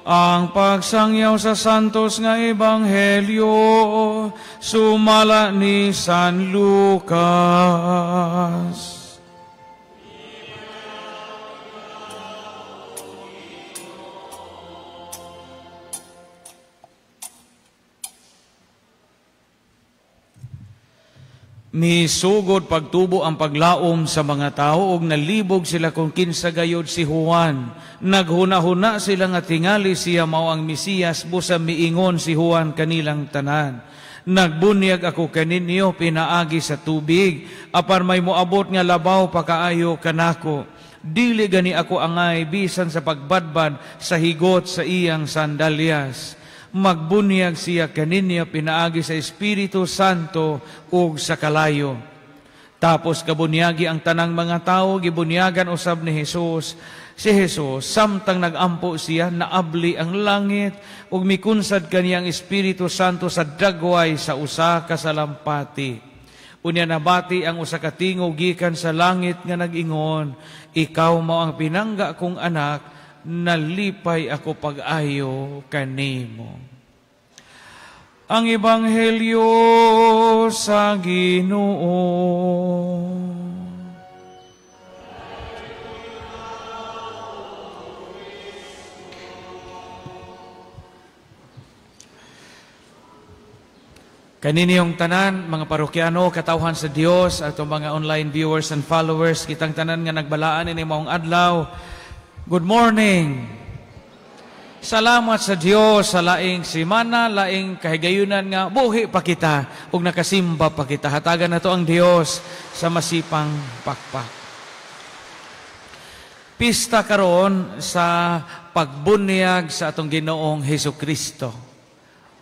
Ang pagsangyaw sa santos nga ebanghelyo sumala ni San Lucas. Misugod pagtubo ang paglaom sa mga tao og nalibog sila kung kinsa gayod si Juan. Naghuna-huna sila nga tingali siya mao ang Mesiyas, busa miingon si Juan kanilang tanan. Nagbunyag ako kaninyo pinaagi sa tubig, apan may moabot nga labaw pakaayo kanako. Dili gani ako angay bisan sa pagbadbad sa higot sa iyang sandalyas. Magbunyag siya kaninyo pinaagi sa Espiritu Santo ug sa kalayo. Tapos kabunyagi ang tanang mga tao, gibunyagan usab ni Jesus. Si Jesus, samtang nagampo siya, naabli ang langit ug mikunsad kaniyang Espiritu Santo sa dagway sa usa ka salampati. Unya nabati ang usa ka tingog gikan sa langit nga nag-ingon, "Ikaw mao ang pinangga kong anak, nalipay ako pag-ayo kanimo." Ang Ebanghelyo sa Ginoo. Kaniniyong tanan, mga parokyano, katawhan sa Dios, atong mga online viewers and followers, kitang tanan nga nagbalaan ini maong adlaw. Good morning. Salamat sa Dios sa laing simana, laing kahigayunan nga buhi pa kita ug nakasimba pa kita. Hatagan nato ang Dios sa masipang pakpak. Pista karon sa pagbunyag sa atong Ginoong Hesukristo,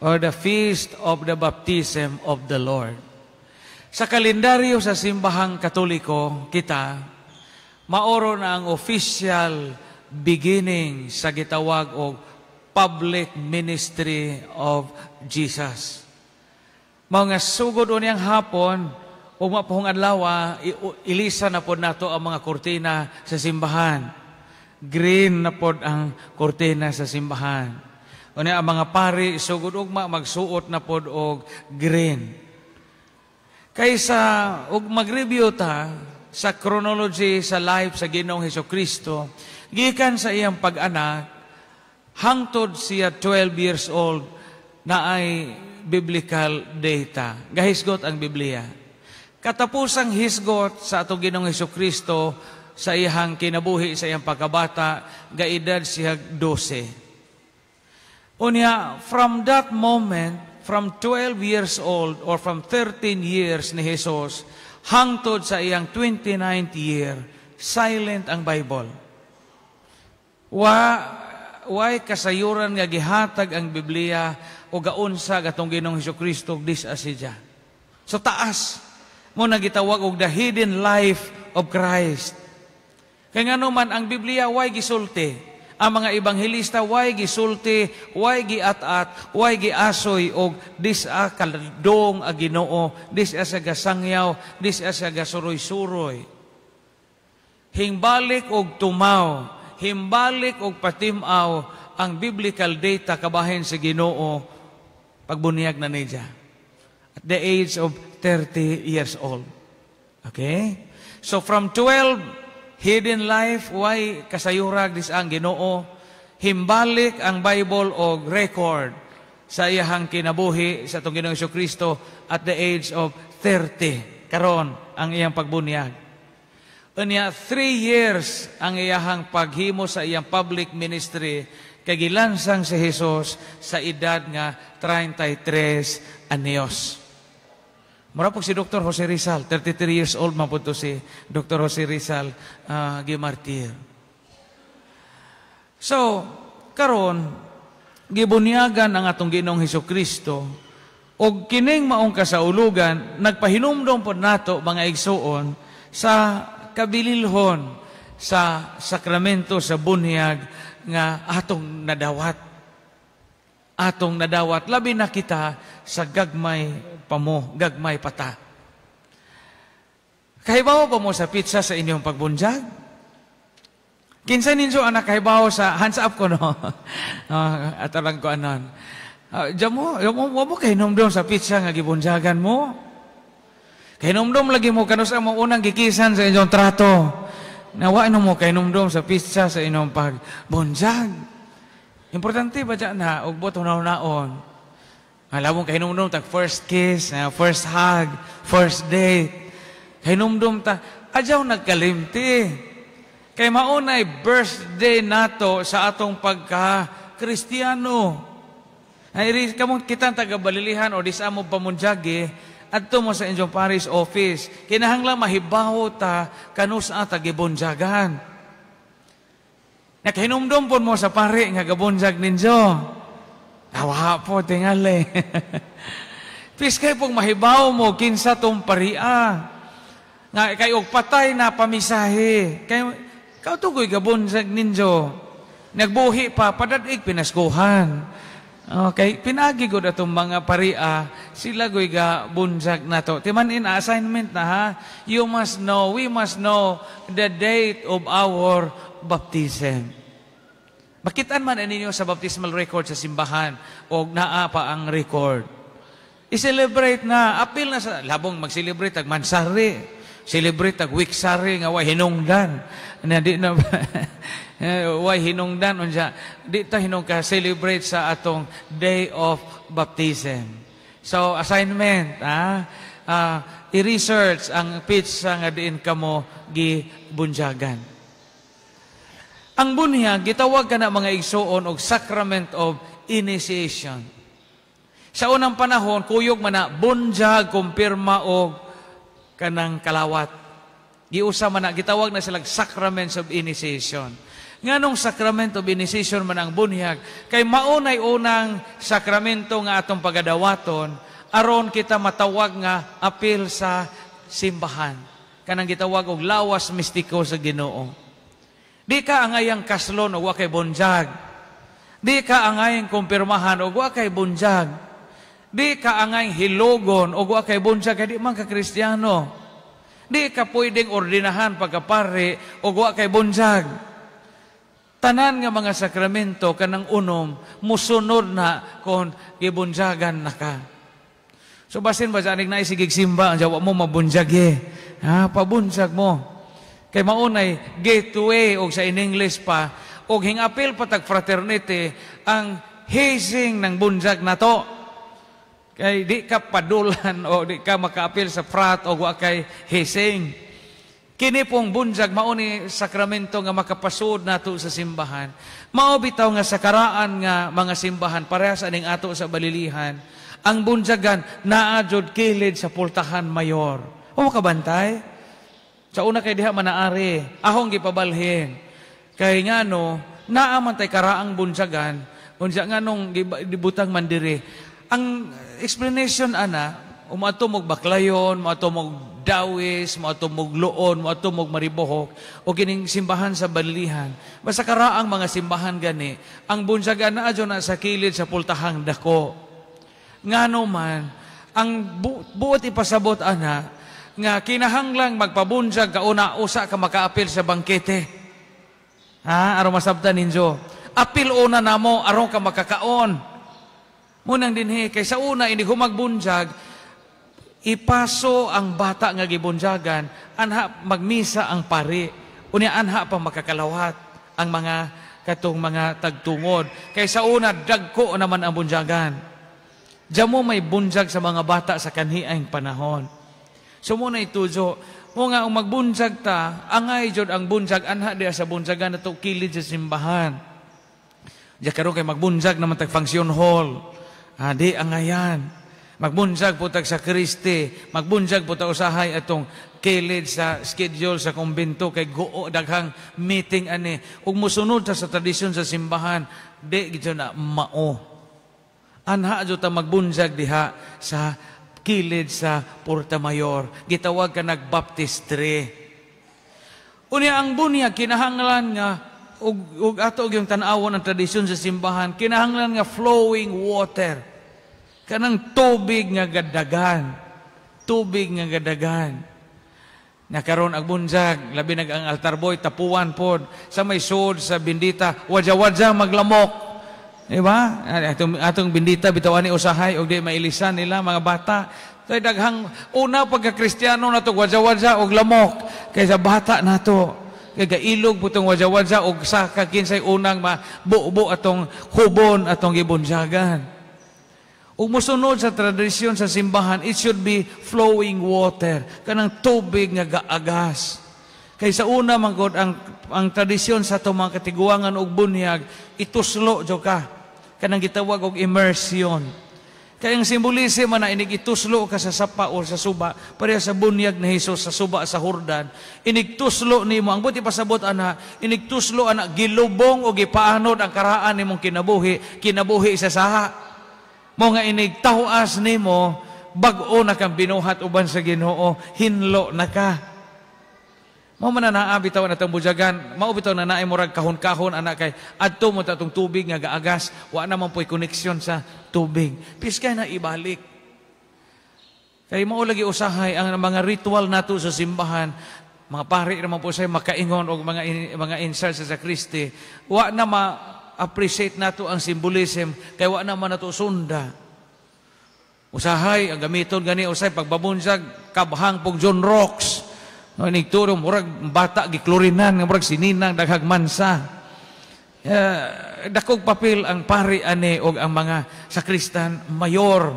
or the feast of the baptism of the Lord. Sa kalendaryo sa simbahang Katoliko kita, maoro na ang official beginning sa gitawag og public ministry of Jesus. Mga sugod unyang hapon ug mapuhong adlaw, ilisa na pod nato ang mga kurtina sa simbahan. Green na pod ang kurtina sa simbahan. Unya ang mga pari sugod ugma magsuot na pod og green. Kaysa og mag-review ta sa chronology sa life sa Ginoong Hesukristo, gikan sa iyang pag-anak hangtod siya 12 years old na ay biblical data. Gahisgot ang Biblia. Katapusang hisgot sa atong Ginoong Hesukristo sa iyang kinabuhi, sa iyang pagkabata, gaedad siya 12. Unya, from that moment, from 12 years old or from 13 years ni Jesus, hangtod sa iyang 29th year, silent ang Bible. Way kasayuran nga gihatag ang Biblia o gaunsa gatong Ginoong Hesukristo dis-asidya. So taas mo na gitawag og the hidden life of Christ. Kay ngano man ang Biblia way gisulti, ang mga ebanghelista way gisulti, way giat-at, way giasoy og dis-a kaladong a Ginoo, dis-a sa gasangyaw, dis-a sa gasuroy-suroy. Hingbalik og tumaw, himbalik og patim-aw ang biblical data kabahin sa Ginoo pagbunyag na niya at the age of 30 years old. Okay? So from 12, hidden life, why kasayurag dis ang Ginoo, himbalik ang Bible og record sa iyahang kinabuhi sa atong Ginoong Hesukristo at the age of 30. Karon ang iyang pagbunyag. Unya, 3 years ang iyahang paghimo sa iyang public ministry kay gilansang si Jesus sa edad nga 33 anyos. Mura po si Dr. Jose Rizal, 33 years old man po to si Dr. Jose Rizal gimartir. So, karon gibunyagan ang atong Ginoong Hesukristo og kining maong kasaulugan nagpahinumdom pod nato mga igsuon sa kabililhon sa sakramento sa bunyag nga atong nadawat. Atong nadawat, labi na kita sa gagmay pamo, gagmay pata. Kahibaw pa mo sa pizza sa inyong pagbunyag? Kinsa ninyo ang nakahibaw sa hands up ko, no? Ato lang ko anon. Jamo, wa mo kahinumdom sa petsa nga gibunjagan mo. Kahinumdom lagi mo kanus-a mo unang gikisan sa inyong trato. Nawa no mo kahinumdom sa petsa sa inyong pagbunjag. Importante ba dyan na og buot hunahunaon. Alam mo kahinumdom tag first kiss, first hug, first date. Kahinumdom ta, adyaw nagkalimti. Kay maunay birthday nato sa atong pagka-Kristiyano. Ay, kamong kitang taga-Balilihan o di sa mo pamunjagi, adto mo sa inyong parish office. Kinahanglan mahibaw ta kanus-a ta gibunjagan. Nakahinumdum pud mo sa pare nga gabunjag ninyo. Awa po, tingali. Piskay pong mahibaw mo kinsa tong paria. Nga kay og patay na pamisahe. Kay kautugoy gabunjag ninyo. Nagbuhi pa, padadig pinaskuhan. Okay, pinagi gud atong mga paria, sila goy ga bunjag nato. Timan in assignment na ha. You must know, we must know the date of our baptism. Makitaan man ninyo sa baptismal record sa simbahan o naa pa ang record. I-celebrate na, apil na sa labong mag-celebrate ag mansari. Celebrate ag weeksary nga way hinungdan. Na di na way hinungdan unsa di ta hinung ka celebrate sa atong day of baptism. So assignment i-research ang petsa nga diin kamo gibunjagan. Ang bunyag gitawag kana, mga igsuon, og sacrament of initiation. Sa unang panahon kuyog man na bunjag, kumpirma og kanang kalawat. Giusa man na, gitawag na silang sacraments of initiation. Nganong sacrament of initiation man ang bunyag? Kay maunay unang sakramento nga atong pagadawaton aron kita matawag nga apil sa simbahan. Kanang gitawag og lawas mistiko sa Ginoo. Di ka angayang kaslon og wa kay bunjag. Di ka angayang kumpirmahan og wa kay bunjag. Di ka angayang hilogon og wa kay bunjag kay di man ka Kristiyano. Di ka pwedeng ordinahan pagkapare og wa kay bunjag. Tanan nga mga sakramento kanang unom musunod na kon gibunjagan na ka. So basin ba sa anig na isigig simba ang jawa mo mabunjag. Ha, pabunsag mo. Kay maunay gateway og sa in English pa og hingapil pa tag fraternity ang hazing ng bunjag nato. Kay di ka padulan o di ka makaapil sa frat o wa kay hazing. Kini pong bunjag mao ni sakramento nga makapasud nato sa simbahan. Mao bitaw nga sa karaan nga mga simbahan parehas aning ato sa Balilihan, ang bunjagan naa jud kilid sa pultahan mayor. O makabantay? Sa una kay diha manaari, ahong gipabalhin. Kay ngano, naa man tay karaang bunjagan, unsa nganong gibutang man diri. Ang explanation ana, umato mog Baclayon, moadto mog Dawis, moadto mog Loon, moadto mog Maribojoc, o kining simbahan sa Balilihan. Basta karaang mga simbahan gani, ang bunjagan naa na sa kilid sa pultahang dako. Ngano man, ang buot ipasabot ana, nga kinahanglang magpabunjag ka una usa ka makaapil sa bangkete. Ha, aron masabtan ninyo. Apil una namo aron ka makakaon. Munang dinhi kay sa una ini humagbunjag, ipaso ang bata nga gibunjagan, anha magmisa ang pari. Unya anha pa makakalawat ang mga katong mga tagtungod. Kay sa una dagko naman ang bunjagan. Diyan mo may bunjag sa mga bata sa kanhiang panahon. So mo na itujo, mo nga ang magbunjag ta, angay jud ang bunjag anha diya sa bunjagan nato kilid sa simbahan. Diya karon kay magbunjag naman tag function hall. Ah, di angayan. Magbunjag po tag sa Kristi, magbunjag po tag usahay atong kilid sa schedule sa kumbento kay guo daghang meeting ani. Ug mosunod ta sa tradisyon sa simbahan, di gid na mao. Anha jud ta magbunjag diha sa kilid sa Porta Mayor. Gitawag ka nagbaptistry. Unya ang bunyag kinahanglan nga ug ato og yung tan-awon ang tradisyon sa simbahan, kinahanglan nga flowing water. Kanang tubig nga gadagan. Tubig nga gadagan. Nga karon ang bunyag, labi nag ang altar boy, tapuan pod sa may sud sa bindita, wadya-wadya maglamok. Di ba? Atong bindita bitaw ani usahay og di mailisan nila mga bata. Kay daghang una pagka Kristiyano nato, wadya-wadya og lamok kaysa bata nato. Kay gailog po tong wadya-wadya og saka kinsay unang mabubo atong hubon atong gibunyagan. Ug mosunod sa tradisyon sa simbahan, it should be flowing water, kanang tubig nga gaagas. Kay sa una man gud ang tradisyon sa atong mga katiguangan og bunyag, ituslo jud ka. Kanang gitawag og immersion. Kay ang simbolism man na inig ituslo ka sa sapa o sa suba, pareha sa bunyag ni Jesus sa suba sa Jordan, inig tuslo nimo, ang buti pasabot ana, inig tuslo ana, gilubong o gipaanod ang karaan nimong kinabuhi, kinabuhi sa saha. Mo nga inig tawas nimo, bag-o na kang binuhat uban sa Ginoo, hinlo na ka. Mao man na naa bitaw na atong bunyagan, mao bitaw na naay murag kahon-kahon ana kay adto mo ta atong tubig nga gaagas, wa naman po'y koneksyon sa tubig. Piskay na ibalik. Kay mao lagi usahay ang mga ritual nato sa simbahan, mga pari naman po say makaingon og mga insights sa sakristi, wa na ma-appreciate nato ang symbolism kay wa na man nato sunda. Usahay ang gamiton gani usay pagbabunyag, kabhang pog Zonrox. No, nigturo murag bata giklorinan nga murag sininang daghag mansa. Dakog papel ang pari ani og ang mga sakristan mayor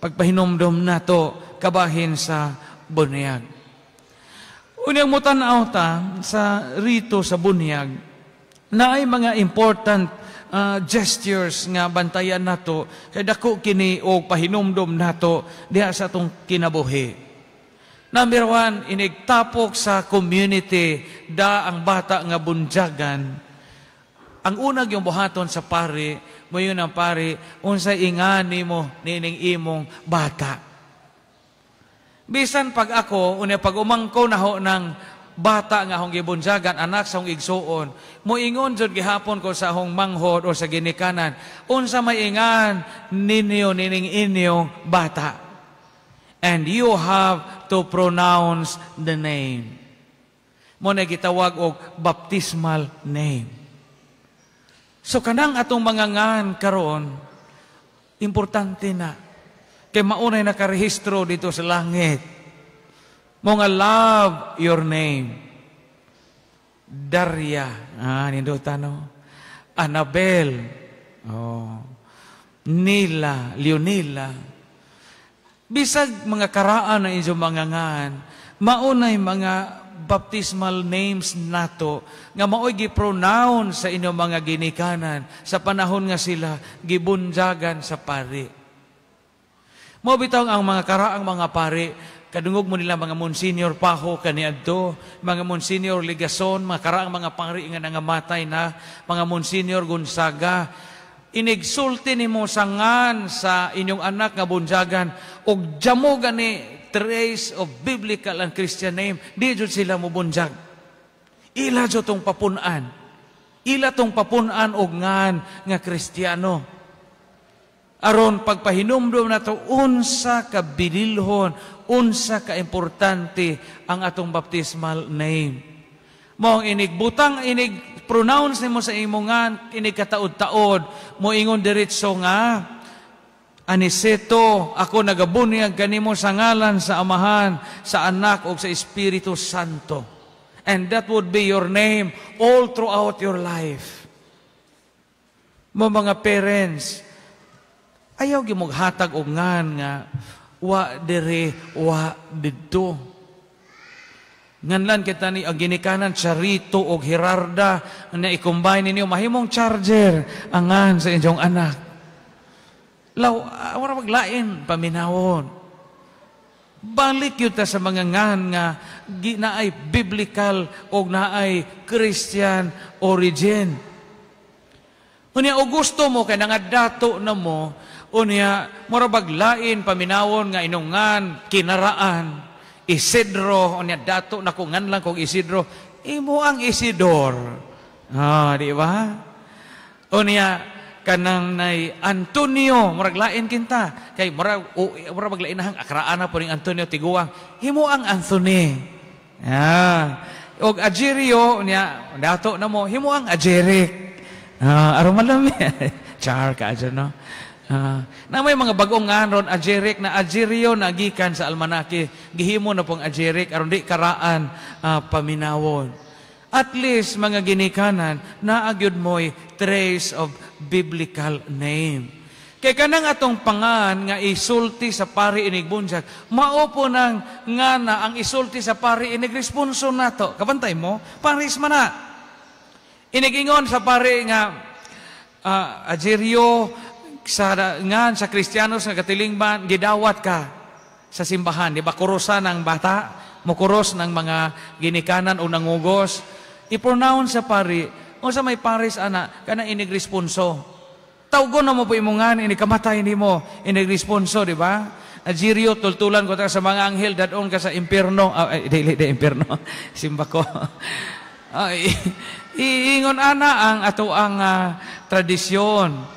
pagpahinumdom nato kabahin sa bunyag. Unyang mutan-aw ta sa rito sa bunyag, naay mga important gestures nga bantayan nato kay dako kini og pahinumdom nato diha sa atong kinabuhi. Number one, inigtapok sa community da ang bata nga bunyagan. Ang unag yung buhaton sa pari, moingon ang pari, "Unsay ingan nimo nining imong bata?" Bisan pag ako, unya pag umangko naho ng bata nga akong gibunyagan, anak sa akong igsuon, moingon jud gihapon ko sa akong manghod o sa ginikanan, "Unsa may ingan ninyo nining inyong bata?" And you have to pronounce the name. Mo na gitawag og baptismal name. So kanang atong mga ngan karon, importante na. Kay maunay nakarehistro dito sa langit. Mo nga love your name. Daria. Ah, nindota no. Annabel. Oh. Nila, Leonila. Bisag mga karaan na inyong mga ngan, maunay mga baptismal names nato nga maoy gi-pronounce sa inyong mga ginikanan sa panahon nga sila gibunyagan sa pari. Mo bitaw ang mga karaang mga pari, kadungog mo nila mga Monsignor Pajo kaniadto, mga Monsignor Ligason, mga karaang mga pari nga nangamatay na, mga Monsignor Gonzaga, inigsulti nimo sa ngan sa inyong anak nga bunyagan og jamo gani trace of biblical and Christian name, di jud sila mo bunyag. Ila jud tong papun-an. Ila tong papun-an og ngan nga Kristiyano. Aron pagpahinumdum nato unsa ka bililhon, unsa ka importante ang atong baptismal name. Mo ang inig butang, inig pronounce nimo sa imong ngan, inig kataod-taod, mo ingon diretso nga, "Aniceto, ako nagabunyag kanimo sa ngalan sa Amahan, sa Anak ug sa Espiritu Santo." And that would be your name all throughout your life. Mo mga parents, ayaw gyud hatag og ngan nga wa dire, wa didto. Nganlan kita ni ang ginikanan Charito og Gerarda na i-combine ninyo mahimong charger ang ngan sa inyong anak. Law, wala maglain paminawon. Balik yun ta sa mga ngan nga naay biblical o naay Christian origin. Unya o gusto mo kay nangadato na mo, unya mura baglain paminawon nga inungan kinaraan Isidro, unya dato na ko ngan lang kog Isidro, imo ang Isidor. Ah, di ba? Unya kanang nay Antonio, murag lain kinta kay murag murag maglain ang akraan na po ning Antonio tiguang, himo ang Anthony. Ah. Og Agerio niya dato na mo himo ang Agerik. Ah, aron malami. Char ka dyan, no? Ah, na may mga bagong ngan ron, Agerik na Agerio na gikan sa almanake, gihimo na pong Agerik aron di karaan paminawon. At least mga ginikanan, naa gyud mo'y trace of biblical name. Kay kanang atong pangan nga isulti sa pari inig bunyag, mao po nang ngana ang isulti sa pari inig responso nato. Kabantay mo, paris man na. Inigingon sa pari nga Agerio sa ngan sa Kristiyanos nga katilingban, gidawat ka sa simbahan, di ba? Kurusan ang bata, mukuros ng mga ginikanan o nangugos. I-pronounce sa pari, unsa may paris ana, kana inig responso. Tawgon na mo po imungan, ini kamatay nimo, inig responso, di ba? Agerio, tultulan ko ta sa mga anghel, dadon ka sa impierno. Ah, ay, dili, di impierno. Simba ko. Ay, iingon ana ang ato ang tradisyon.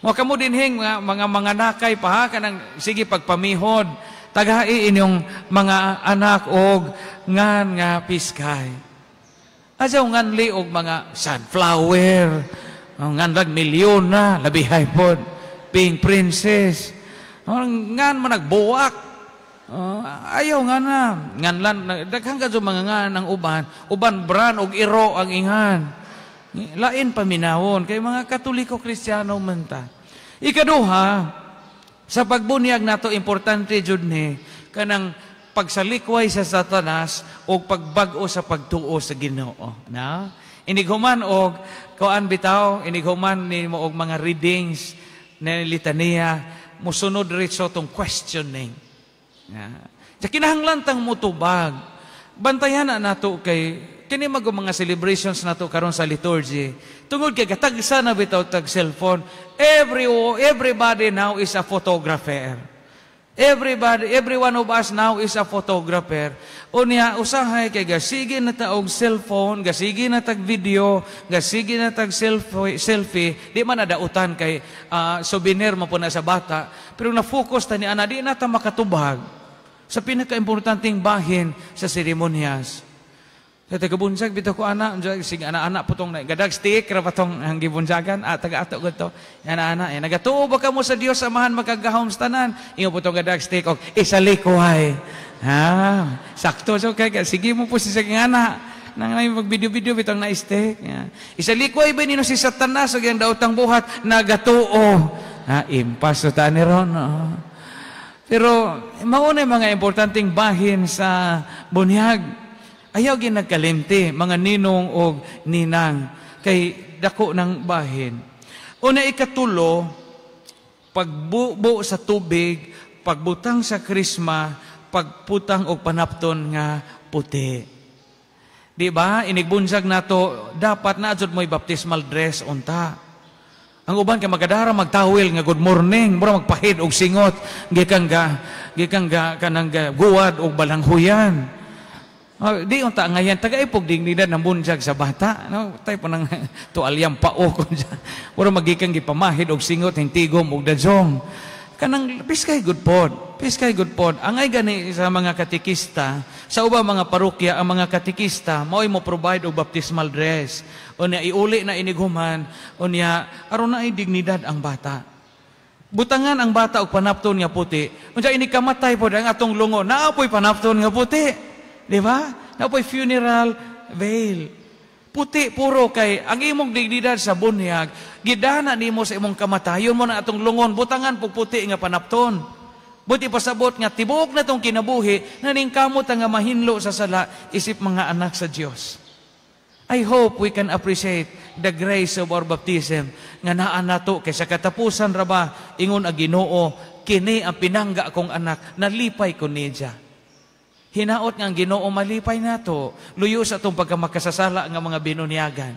Mo kamo dinhing mga nakay pa ha, kanang sige pagpamihod, tagai inyong mga anak og ngan nga piskay. Ajaw nganli og mga sunflower, ngan lag milyon na, labihay pod, pink princess. Ngan man nagbuwak. Ayaw nga na. Ngan lan, daghan ka mga ngan ang uban, uban brand og iro ang ingan. Lain paminawon kay mga Katoliko Kristiyano man ta. Ikaduha, sa pagbunyag nato importante jud ni kanang pagsalikway sa Satanas o pagbag-o sa pagtuo sa Ginoo. Na? Inighuman og kuan bitaw, inighuman nimo og mga readings na litaniya, musunod diretso tong questioning. Na? Sa kinahanglan tang mutubag. Bantayan na nato kay kini mag mga celebrations nato karon sa liturgy. Tungod kay katagsa na bitaw tag cellphone, everybody now is a photographer. Everybody, every one of us now is a photographer. Unya, usahay kay gasige na ta og cellphone, gasige na tag video, gasige na tag selfie, di man nadautan kay souvenir mo po na sa bata, pero na-focus ta ni ana, di na ta makatubag sa pinaka-importanteng bahin sa seremonyas. Sa tagabunsag, bitaw ko ana, sige ana-ana po tong gadag stick, ra pa tong ang gibunsagan, taga ato ko to. Ana-ana, eh, nagatuo ba kamo sa Dios Amahan makagahom sa tanan? Ingon po tong gadag stick, og isalikway. Ha, sakto so kay sige mo po si sige ana. Nang nay mag video-video bitong na stick. Yeah. Isalikway ba nino si Satanas og iyang daotang buhat nagatuo. Ha, impas ta ni ron. Oh. Pero mao na mga importanteng bahin sa bunyag. Ayaw ginagkalimti, mga ninong og ninang, kay dako ng bahin. Una ikatulo, pagbubo sa tubig, pagbutang sa krisma, pagputang og panapton nga puti. Di ba? Inigbunsag nato, dapat na jud mo'y baptismal dress unta. Ang uban kay magadara magtawil nga good morning, mura magpahid og singot, gikan ga kanang ga, guwad og balanghuyan. Oh, di unta ngayan tagay pog dignidad ng bunyag sa bata, no? Tay po nang tualyang pao kun mura magikan gipamahid og singot hintigom og dajong. Kanang piskay good pod, piskay good pod. Angay gani sa mga katikista, sa ubang mga parokya ang mga katikista mao'y mo provide og baptismal dress. Unya iuli na inighuman, unya aron na ay dignidad ang bata. Butangan ang bata og panapton nga puti. Unya ini kamatay pod ang atong lungo, naa po'y panapton nga puti. Di ba? Naa po'y funeral veil. Puti puro kay ang imong dignidad sa bunyag, gidana nimo sa imong kamatayon mo na atong lungon, butangan pug puti nga panapton. Buti pasabot nga tibuok na tong kinabuhi, naningkamot nga mahinlo sa sala isip mga anak sa Dios. I hope we can appreciate the grace of our baptism nga naa nato kay sa katapusan ra ba ingon ang Ginoo, kini ang pinangga kong anak, nalipay ko niya. Hinaot nga ang Ginoo malipay nato, luyo sa atong pagkamakasasala nga mga binunyagan.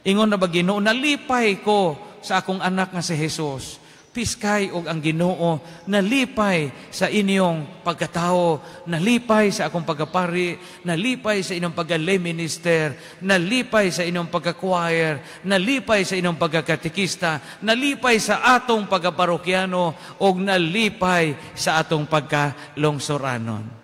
Ingon na ba Ginoo, nalipay ko sa akong anak nga si Jesus. Piskay og ang Ginoo nalipay sa inyong pagkatao, nalipay sa akong pagkapari, nalipay sa inyong pagka-lay minister, nalipay sa inyong pagka-choir, nalipay sa inyong pagkakatekista, nalipay sa atong pagkaparokyano, og nalipay sa atong pagkalungsoranon.